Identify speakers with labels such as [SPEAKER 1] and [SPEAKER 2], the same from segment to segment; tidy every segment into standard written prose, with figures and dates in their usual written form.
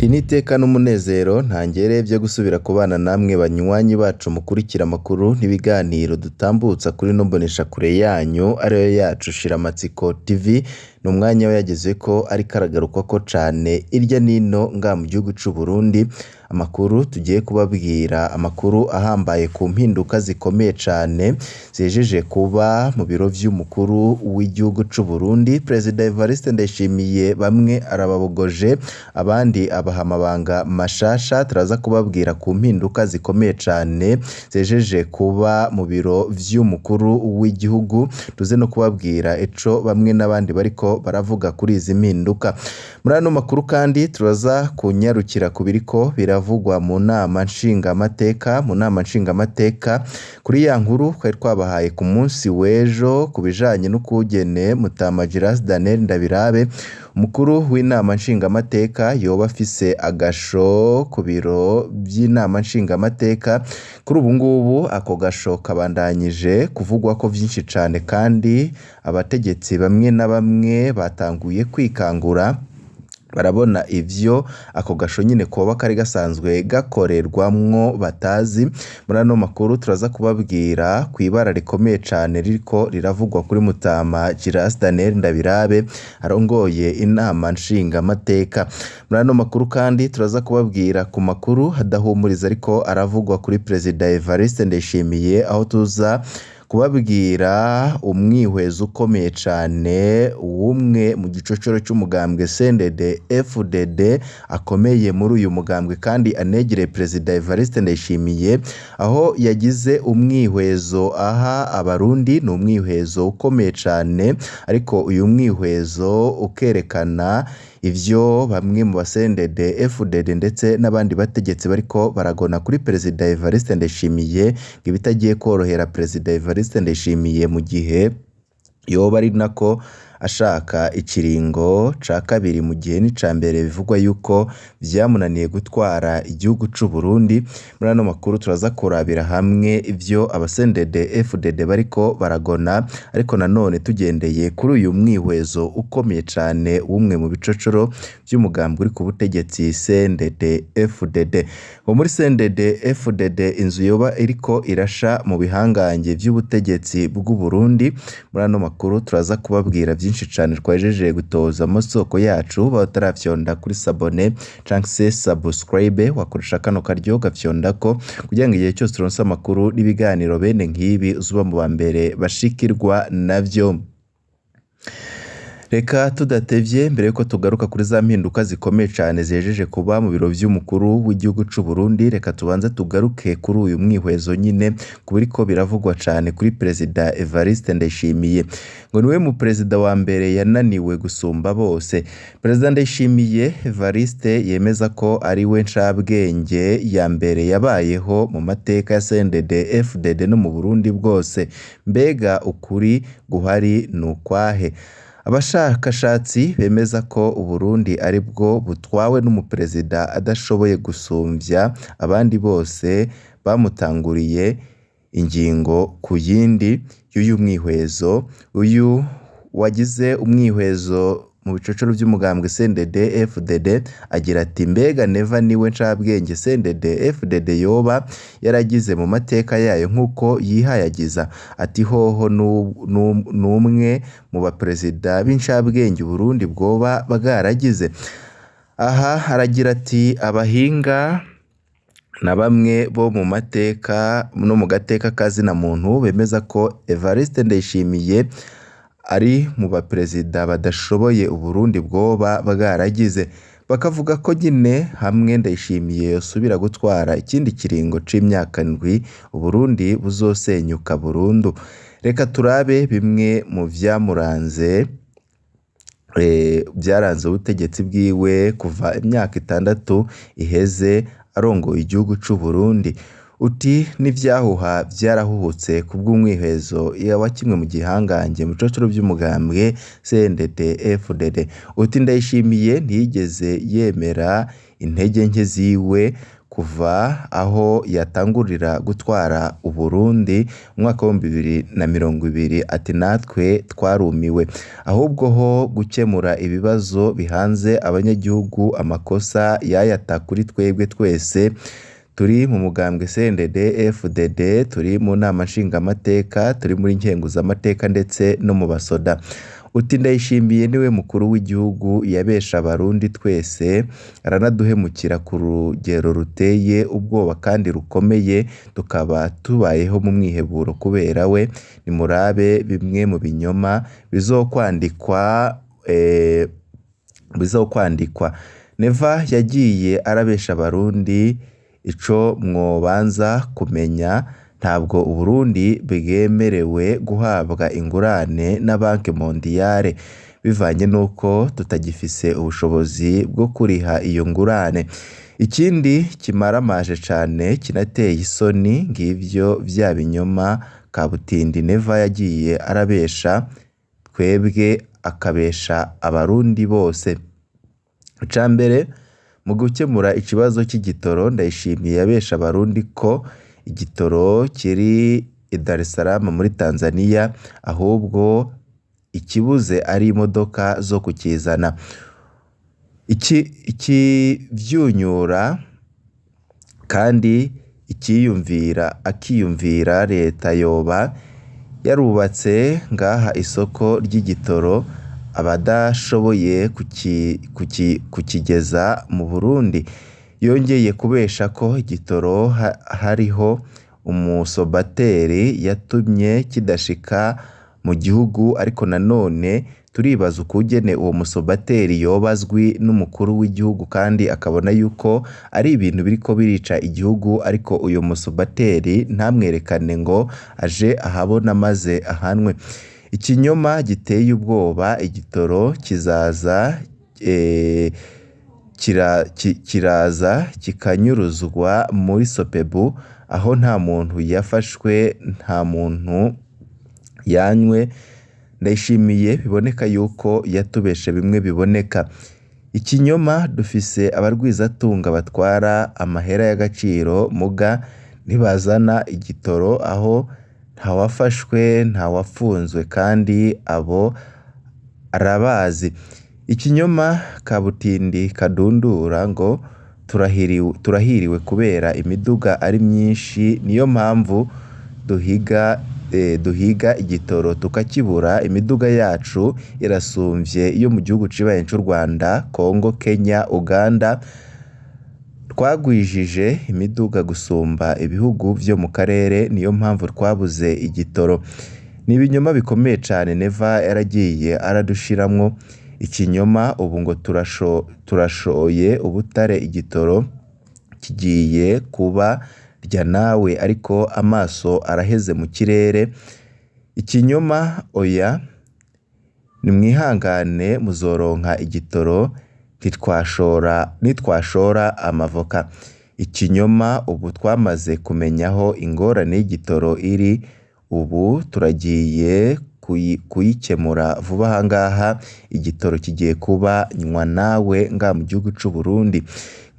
[SPEAKER 1] Iri ni iteka n'umunezero ntangere vyo gusubira kubana namwe banywanyi bacu mukurikira amakuru n'ibiganiro dutambutsa kuri ino mboneshakure yanyu ariyo yacu Shiramatsiko TV, ni umwanya wayagezeko ariko aragarukwako cane irya nino ngaha mu gihugu c'Uburundi, amakuru tugiye kubabwira amakuru ahambaye ku mpinduka zikomeye cane zihejeje kuba mu biro vy'umukuru w'igihugu c'Uburundi, Perezida Evariste Ndayishimiye bamwe arababogoje abandi abaha amabanga mashasha, turaza kubabwira ku mpinduka zikomeye cane zihejeje kuba mu biro vy'umukuru w'igihugu, tuze no kubabwira ico bamwe n'abandi bariko baravuga kuri izi mpinduka. Muri ano makuru kandi turaza kunyarukira ku biriko biravugwa mu nama nshingamateka, mu nama nshingamateka kuri ya nkuru twari twabahaye ku munsi w'ejo ku bijanye n'ukungene Mutama Giras Daniel Ndabirabe umukuru w'inama nshingamateka yoba afise agasho ku biro vy'inama nshingamateka, kuri ubu ngubu ako gasho kabandanyije kuvugwako vyinshi cane kandi abategetsi bamwe na bamwe batanguye kwikangura barabona ivyo ako gasho nyene koba kari gasanzwe gakorerwamwo batazi. Muri ano makuru turaza kubabwira kw'ibara rikomeye cane ririko riravugwa kuri Mutama Giras Daniel Ndabirabe arongoye inama nshingamateka. Muri ano makuru kandi turaza kubabwira ku makuru adahumuriza ariko aravugwa kuri Perezida Evariste Ndayishimiye, aho tuza kubabwira umwihwezo ukomeye cane w'umwe mu gicocoro c'umugambwe CNDD FDD akomeye muri uyu mugambwe kandi anegereye Perezida Evariste Ndayishimiye, aho yagize umwihwezo aha abarundi, ni umwihwezo ukomeye cane ariko uyu mwihwezo ukerekana ivyo bamwe mu ba CNDD FDD ndetse n'abandi bategetsi bariko baragona kuri Perezida Evariste Ndayishimiye, ngo ibitagiye kworohera Perezida Evariste Ndayishimiye mu gihe yoba ari nako ashaka ikiringo ca kabiri mu gihe n'ica mbere bivugwa yuko vyamunaniye gutwara igihugu c'Uburundi. Muri ano makuru turaza kurabira hamwe ivyo aba CNDD FDD bariko baragona, ariko nanone tugendeye kuri uyu mwihwezo ukomeye cane w'umwe mu bicocoro vy'umugambwe uri ku butegetsi CNDD FDD. Ngo muri CNDD FDD inzu yoba iriko irasha mu bihangange vy'ubutegetsi bw'Uburundi. Muri ano makuru turaza kubabwira vyinshi cane twahejeje gutoza amasoko yacu, batarafyonda kuri sabone canke se subscribe, wakoresha kano karyo ugafyondako kugira ngo igihe cyose uronse amakuru n'ibiganiro bene nk'ibi uzoba mu ba mbere bashikirwa navyo. Reka tudatevye mbere yuko tugaruka kuri za mpinduka zikomeye cane zihejeje kuba mu biro vy'umukuru w'igihugu c'Uburundi, reka tubanze tugaruke kuri uyu mwihwezo nyene ku biriko biravugwa cane kuri Perezida Evariste Ndayishimiye. Ngo niwe mu perezida wa mbere yananiwe gusumba bose. Perezida Ndayishimiye Evariste yemeza ko ari we ncabwenge ya mbere yabayeho mu mateka ya CNDD FDD no mu Burundi bwose. Mbega ukuri guhari ni ukwahe? Abashakashatsi bemeza ko Uburundi aribwo butwawe n'umuperezida adashoboye gusumvya abandi bose bamutanguriye ingingo ku yindi y'uyu mwihwezo. Uyu wagize umwihwezo mu bicocoro vy'umugambwe CNDD FDD agira ati mbega Neva niwe ncabwenge CNDD FDD yoba yaragize mu mateka yayo nk'uko yihayagiza? Ati hoho n'umwe mu baperezida b'incabwenge Uburundi bwoba bwaragize. Aha aragira ati abahinga na bamwe bo mu mateka no mu gateka ka zina muntu bemeza ko Evariste Ndayishimiye ari mu baperezida badashoboye Uburundi bwoba bwaragize, bakavuga ko nyine hamwe Ndayishimiye yosubira gutwara ikindi kiringo c'imyaka ndwi Uburundi buzosenyuka burundu. Reka turabe bimwe mu vyamuranze vyaranze ubutegetsi bwiwe kuva imyaka 6 iheze arongoye igihugu c'Uburundi. Uti n'ivyahuha vyarahuhutse kubw'umwihwezo wa kimwe mu gihangange mu bicocoro vy'umugambwe CNDD FDD. Uti Ndayishimiye ntiyigeze yemera intege nke ziwe kuva aho yatangurira gutwara Uburundi mu mwaka w'2020, ati natwe twarumiwe. Ahubwo ho gukemura ibibazo bihanze abanyagihugu, amakosa yayata kuri twebwe twese turi mu mugambwe CNDD FDD, turi mu nama nshingamateka, turi muri nkenguzamateka ndetse no mu basoda. Uti Ndayishimiye niwe mukuru w'igihugu yabesha Abarundi twese, aranaduhemukira ku rugero ruteye ubwoba kandi rukomeye, tukaba tubayeho mu mwiheburo kubera we. Nimurabe bimwe mu binyoma bizokwandikwa. Neva yagiye arabesha Abarundi, ico mwobanza kumenya ntabwo Uburundi bwemerewe guhabwa ingurane na Banque Mondiale, bivanye n'uko tutagifise ubushobozi bwo kuriha iyo ngurane. Ikindi kimaramaje cane kinateye isoni, ngivyo vya binyoma kabutindi Neva yagiye arabesha twebwe, akabesha Abarundi bose. Icambere mu gukemura ikibazo c'igitoro, Ndayishimiye yabesha Abarundi ko igitoro kiri i Dar es Salaam muri Tanzania, ahubwo ikibuze ari imodoka zo kukizana. Ikivyunyura kandi akiyumvira leta yoba yarubatse ngaha isoko ry'igitoro, abadashoboye kukigeza mu Burundi. Yongeye kubesha ko igitoro hariho umusobateri yatumye kidashika mu gihugu, ariko nanone turibaza ukugene uwo musobateri yoba azwi n'umukuru w'igihugu kandi akabona yuko ari ibintu biriko birica igihugu, ariko uyo musobateri ntamwerekane ngo aje ahabona maze ahanwe. Ikinyoma giteye ubwoba, igitoro kizaza kiraza kikanyuruzwa muri Sopebu, aho nta muntu yafashwe, nta muntu yanywe. Ndayishimiye biboneka yuko yatubeshe bimwe biboneka. Ikinyoma, dufise abarwizatunga batwara amahera y'agaciro muga ntibazana igitoro, aho ntawafashwe ntawapfunzwe kandi abo arabazi. Ikinyoma kabutindi kadundura ngo turahiriwe kubera imiduga ari myinshi, niyo mpamvu duhiga igitoro tukakibura. Imiduga yacu irasumvye iyo mu gihugu cibaye c'u Rwanda, Congo, Kenya, Uganda. Twagwijije imiduga gusumba ibihugu vyo mu karere, niyo mpamvu twabuze igitoro. Ni ibinyoma bikomeye cane Neva yaragiye aradushiramwo. Ikinyoma, ubu ngo turashoye ubutare, igitoro kigiye kuba rya nawe, ariko amaso araheze mu kirere. Ikinyoma, oya nimwihangane muzoronka igitoro nitwashora amavoka. Ikinyoma, ubu twamaze kumenya aho ingorane y'igitoro iri, ubu turagiye kuyikemura vuba aha ngaha. Igitoro kigiye kuba nywa nawe nga mu gihugu c'u Burundi.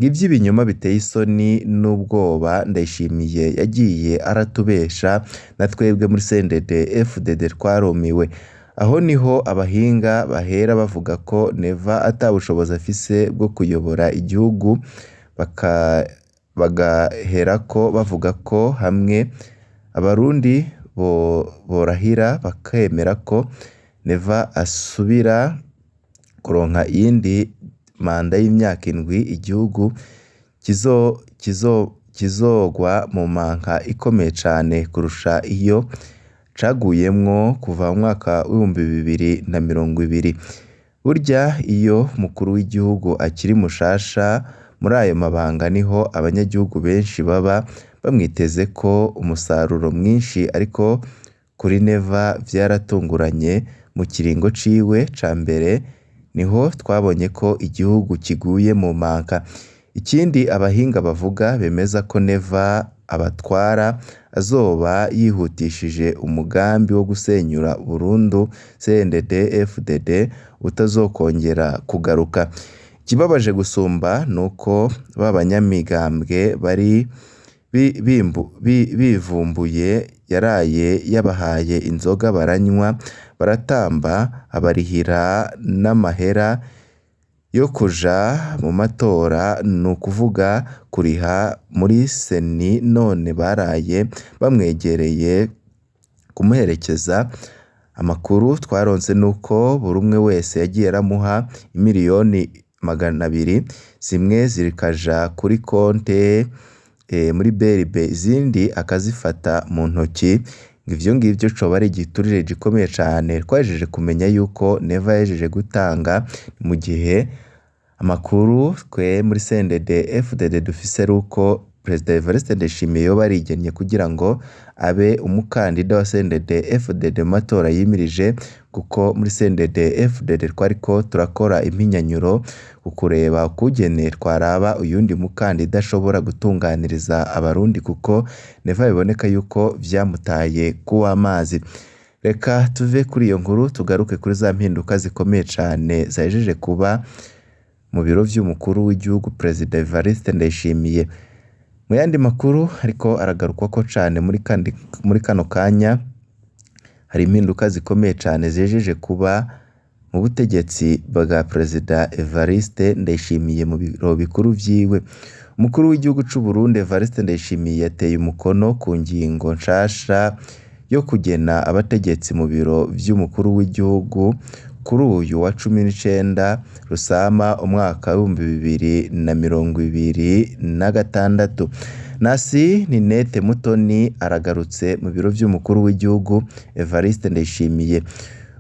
[SPEAKER 1] Ngivyo ibinyoma biteye isoni n'ubwoba Ndayishimiye yagiye aratubesha, na twebwe muri CNDD FDD twarumiwe. Aho niho abahinga bahera bavuga ko Neva ata bushobozi afise bwo kuyobora igihugu, bagaherako bavuga ko hamwe Abarundi borahira bakemera ko Neva asubira kuronka iyindi manda y'imyaka 7, igihugu kizogwa mu manka ikomeye cane kurusha iyo caguyemwo kuva mu mwaka w'2020. Burya iyo umukuru w'igihugu akiri mushasha muri ayo mabanga, niho abanyagihugu benshi baba bamwiteze ko umusaruro mwinshi, ariko kuri Neva vyaratunguranye. Mu kiringo ciwe ca mbere niho twabonye ko igihugu kiguye mu manka. Ikindi abahinga bavuga, bemeza ko Neva abatwara azoba yihutishije umugambi wo gusenyura burundu CNDD FDD utazokongera kugaruka. Ikibabaje gusumba nuko ba banyamigambwe bari bivumbuye yaraye yabahaye inzoga baranywa baratamba abarihira n'amahera yo kuja mu matora, nukuvuga kuriha muri seni, none baraye bamwegereye kumuherekeza. Amakuru twaronse nuko buri umwe wese yagiye aramuha imiriyoni 200, zimwe zikaja kuri konte muri BRB, izindi akazifata mu ntoki. Ivyo ngivyo coba ari igiturire gikomeye cane. Twahejeje kumenya yuko Neva yahejeje gutanga, mu gihe amakuru twe muri CNDD FDD dufise ari uko Perezida Evariste Ndayishimiye yoba yarigennye kugira ngo abe umukandida wa CNDD FDD mu matora yimirije, kuko muri CNDD FDD twariko turakora impinyanyuro ku kureba ukungene twaraba uyundi mukandida ashobora gutunganiriza abarundi, kuko Neva biboneka yuko vyamutaye kuw'amazi. Reka tuve kuri iyo nkuru tugaruke kuri za mpinduka zikomeye cane zahejeje kuba mu biro vy'umukuru w'igihugu Perezida Evariste Ndayishimiye. Mu yandi makuru ariko aragarukwako cane muri kano kanya, hari impinduka zikomeye cane zihejeje kuba mu butegetsi bwa Perezida Evariste Ndayishimiye mu biro bikuru vyiwe. Umukuru w'igihugu c'Uburundi Evariste Ndayishimiye yateye umukono ku ngingo nshasha yo kugena abategetsi mu biro vy'umukuru w'igihugu kuri uyu wa 19 Rusama umwaka w'2026. Nasi Ninette Mutoni aragarutse mu biro vy'umukuru w'igihugu Evariste Ndayishimiye.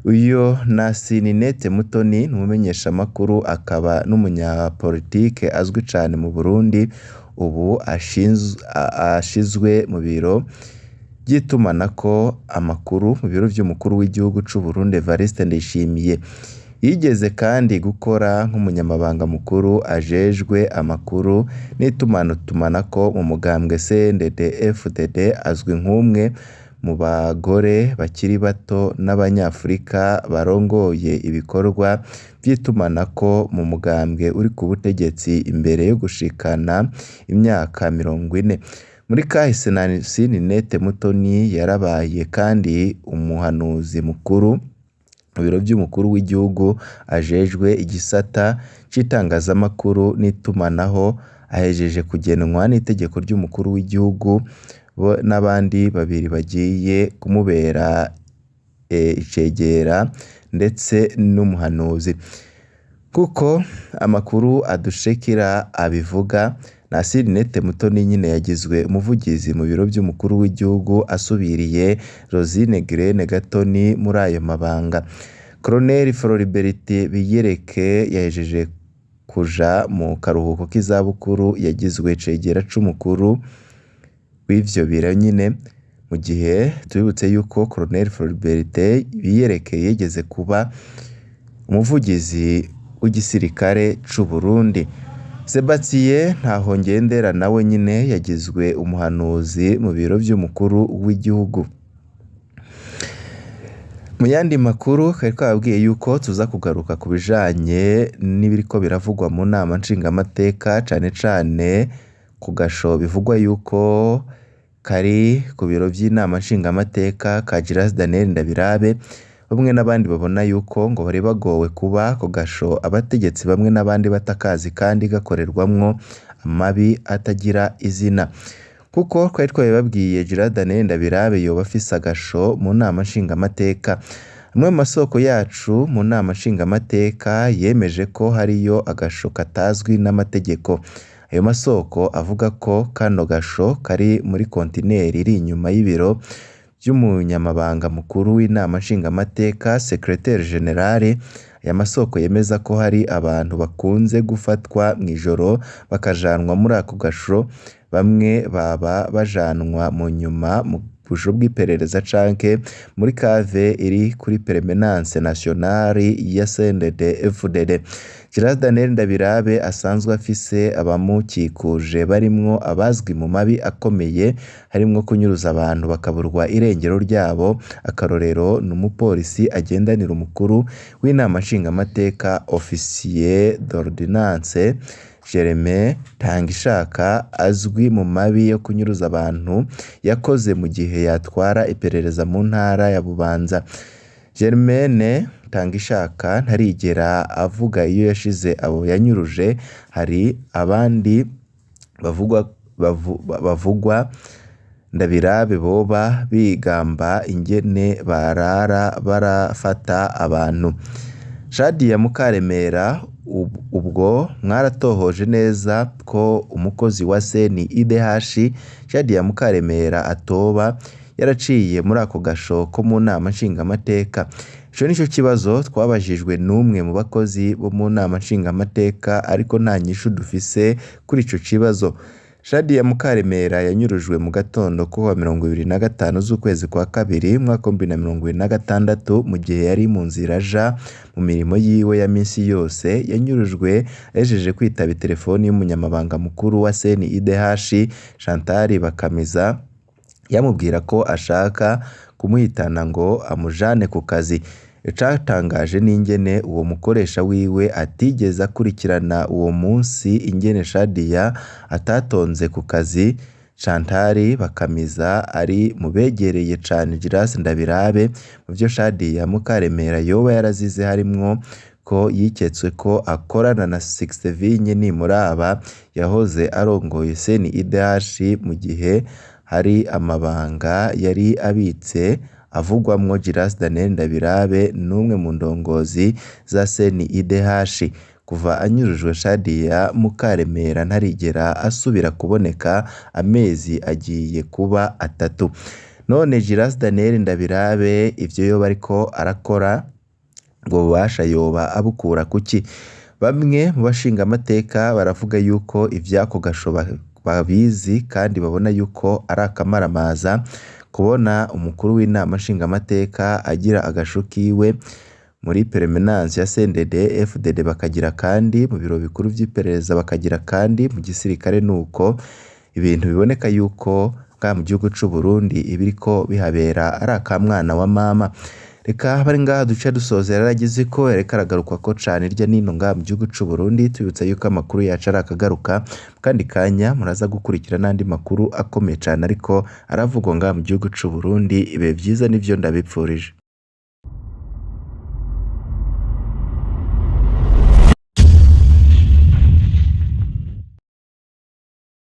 [SPEAKER 1] Uyo Nasi Ninette Mutoni ni umumenyeshamakuru akaba n'umunyapolitike azwi cane mu Burundi, ubu ashizwe mu biro vy'itumanako amakuru mu biro vy'umukuru w'igihugu c'Uburundi Evariste Ndayishimiye. Yigeze kandi gukora nk'umunyamabanga mukuru ajejwe amakuru n'itumatumanako mu mugambwe CNDD FDD, azwi nk'umwe mu bagore bakiri bato n'abanyafurika barongoye ibikorwa vy'itumanako mu mugambwe uri ku butegetsi imbere yo gushikana imyaka 40. Muri kahise Nancy Ninette Mutoni yarabaye kandi umuhanuzi mukuru mu biro vy'umukuru w'igihugu ajejwe igisata c'itangazamakuru n'itumanaho, ahejeje kugenwa n'itegeko ry'umukuru w'igihugu bo n'abandi babiri bagiye kumubera icegera ndetse n'umuhanuzi. Kuko amakuru adushikira abivuga, Nasi Ninette Mutoni nyine yagizwe umuvugizi mu biro vy'umukuru w'igihugu asubiriye Rosine Grene Gatoni muri ayo mabanga. Colonel Floribert Biyereke yahejeje kuja mu karuhuko k'izabukuru, yagizwe icegera c'umukuru w'ivyo biro nyine, mu gihe tubibutse yuko Colonel Floribert Biyereke yigeze kuba umuvugizi w'igisirikare c'u Burundi. Sebastien Ntahongendera nawe nyine yagizwe umuhanuzi mu biro vy'umukuru w'igihugu. Mu yandi makuru twari twababwiye yuko tuza kugaruka ku bijanye n'ibiriko biravugwa mu nama nshingamateka, cane cane ku gasho bivugwa yuko kari ku biro vy'inama nshingamateka ka Giras Daniel Ndabirabe. Bamwe n'abandi babona yuko ngo bari bagowe kuba ako gasho abategetsi bamwe n'abandi batakazi kandi gakorerwamwo amabi atagira izina. Kuko twari twabibabwiye, Giras Daniel Ndabirabe yoba afise agasho mu nama nshingamateka. Amwe mu masoko yacu mu nama nshingamateka yemeje ko hariyo agasho katazwi n'amategeko. Ayo masoko avuga ko kano gasho kari muri kontineri iri inyuma y'ibiro vy'umunyamabanga mukuru w'inama nshingamateka Secretaire General. Aya masoko yemeza ko hari abantu bakunze gufatwa mw'ijoro bakajanwa muri ako gasho, bamwe baba bajanwa mu nyuma mu busho bw'iperereza canke muri cave iri kuri Permanence Nationale ya CNDD-FDD. Gérard Daniel Ndabirabe asanzwe afise abamukikuje barimwo abazwi mu mabi akomeye harimwo kunyuruza abantu bakaburwa irengero ryabo, akarorero ni umupolisi agendanira umukuru w'inama nshingamateka Officier d'ordonnance Germain Ntangishaka azwi mu mabi yo kunyuruza abantu yakoze mu gihe yatwara iperereza mu ntara ya Bubanza. Germaine Ntangishaka ntarigera avuga iyo yashize abo yanyuruje, hari abandi bavugwa Ndabirabe boba bigamba ingene barara barafata abantu. Shadia Mukaremera ubwo mwaratohoje neza ko umukozi wa CNIDH Shadia Mukaremera atoba yaraciye muri ako gasho ko mu nama nshingamateka. Ico nico kibazo twabajijwe n'umwe mu bakozi bo mu nama nshingamateka ariko nta nyishu dufise kuri ico kibazo. Shadia Mukaremera yanyurujwe mu gatondo ko kuwa 25 z'ukwezi kwa kabiri umwaka wa 2026 mu gihe yari mu nzira aja mu mirimo yiwe ya minsi yose. Yanyurujwe ahejeje kwitaba iterefoni y'umunyamabanga mukuru wa CNIDH Chantal Bakamiza, yamubwira ko ashaka kumuhitana ngo amujane ku kazi. Icatangaje n'ingene uwo mukoresha wiwe atigeze akurikirana uwo munsi ingene Shadia atatonze ku kazi. Chantal Bakamiza ari mu begereye cane Giras Ndabirabe. Mu vyo Shadia Mukaremera yoba yarazize harimwo ko yiketswe ko akorana na Sixte Nimuraba yahoze arongoye CNIDH mu gihe hari amabanga yari abitse avugwamwo Giras Daniel Ndabirabe n'umwe mu ndongozi za CNIDH. Kuva anyurujwe Shadia Mukaremera ntarigera asubira kuboneka, amezi agiye kuba atatu. None Giras Daniel Ndabirabe ivyo yoba ariko arakora ubwo bubasha yoba abukura kuki? Bamwe mu bashingamateka baravuga yuko ivy'ako gasho babizi kandi babona yuko ari akamaramaza kubona umukuru w'inama nshingamateka agira agasho kiwe muri Permanence ya CNDD FDD, bakagira kandi mu biro bikuru vy'iperereza, bakagira kandi mu gisirikare. Nuko ibintu biboneka yuko bwa mu gihugu c'u Burundi ibiriko bihabera ari akamwana wa mama. Reka bari ngaha duce dusozera yaragize ko yariko aragarukwa ko cane irya nino ngaha mu gihugu c'u Burundi. Tubibutsa yuko amakuru yacu ari akagaruka kandi kanya muraza gukurikira n'andi makuru akomeye cane ariko aravugwa ngaha mu gihugu c'u Burundi. Ibihe vyiza nivyo ndabipfurije.